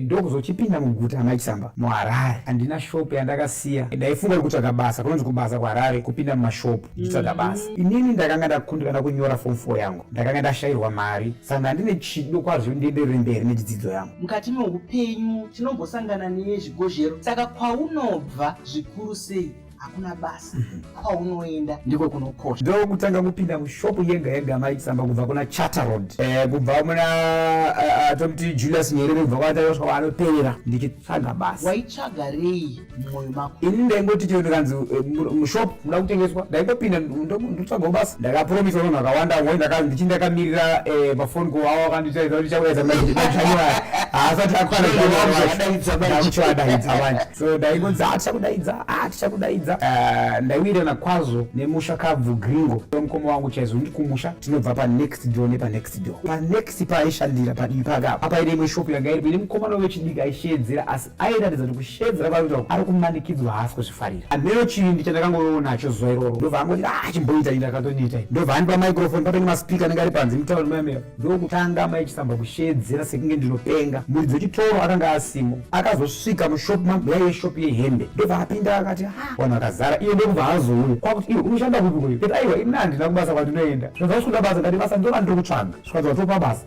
Ndokuzochipinda muguta maChisamba, muHarare. Handina shopu yandakasiya. Ndaifunga kutsvaga basa, kunonzi kubasa kuHarare kupinda mumashopu ndichitsvaga basa. Inini ndakanga ndakundikana kunyora form 4 yangu, ndakanga ndashayirwa mari, saka ndandine chido kwazvo ndienderere mberi nechidzidzo yangu. Mukati meupenyu tinombosangana nezvigozhero, saka kwaunobva zvikuru sei hakuna basa, kwaunoenda ndiko kunokosha. Ndokutanga kupinda mushopu yega yega maChisamba, kubva kuna Charter Road, kubva muna tomuti Julius Nyerere, kubva kwatasvika kwaanoperera, ndichitsvaga basa. Waitsvaga rei mumwoyo mako? Ini ndaingoti chero ndikanzi mushopu muda kutengeswa, ndaingopinda ndotsvagawo basa. Ndakapromisa vanhu vakawanda ngo ndichindakamirira pafoni ko avo vakanditaridza kuti ndichakudaidza muna January, haasati akwana January, ndakuchiwadaidza manje. So ndaingonzi, "Ah, tichakudaidza, ah, tichakudaidza." Ndaiwirirana kwazvo nemushakabvu Gringo, mukoma wangu chaizvo. Ndi kumusha tinobva panext door nepanext door. Panext paaishandira padivi pake apa apaine imwe shopu yanga iripo ine mukomana wechidiki aishedzera, asi airatidza kuti kushedzera kwaari kuita ari kumanikidzwa, haasi kuzvifarira. Hameno chivindi chandakangovewo nacho zuva iroro. Ndobva angoti, "Ah, chimboita." Ini ndakatoniita. Ndobva andipa microphone, papene maspeaker anenge ari panze mutauni mayamera. Ndokutanga maichisamba kushedzera sekunge ndinopenga. Muridzi wechitoro akanga asimo. Akazosvika mushopu mangu, yaive shopu yehembe. Ndobva apinda akati, "Ha, vanhu vakazara." Iye ndokubva azouya kwakuti, "Iwe unoshanda kupi koyo?" Ati, "Aiwa, ini handina kubasa kwandinoenda." Zvanzi, "Hausi kuda basa?" Ndati, "Basa ndora ndiri kutsvaga." Zvikanzi, "Watopa basa."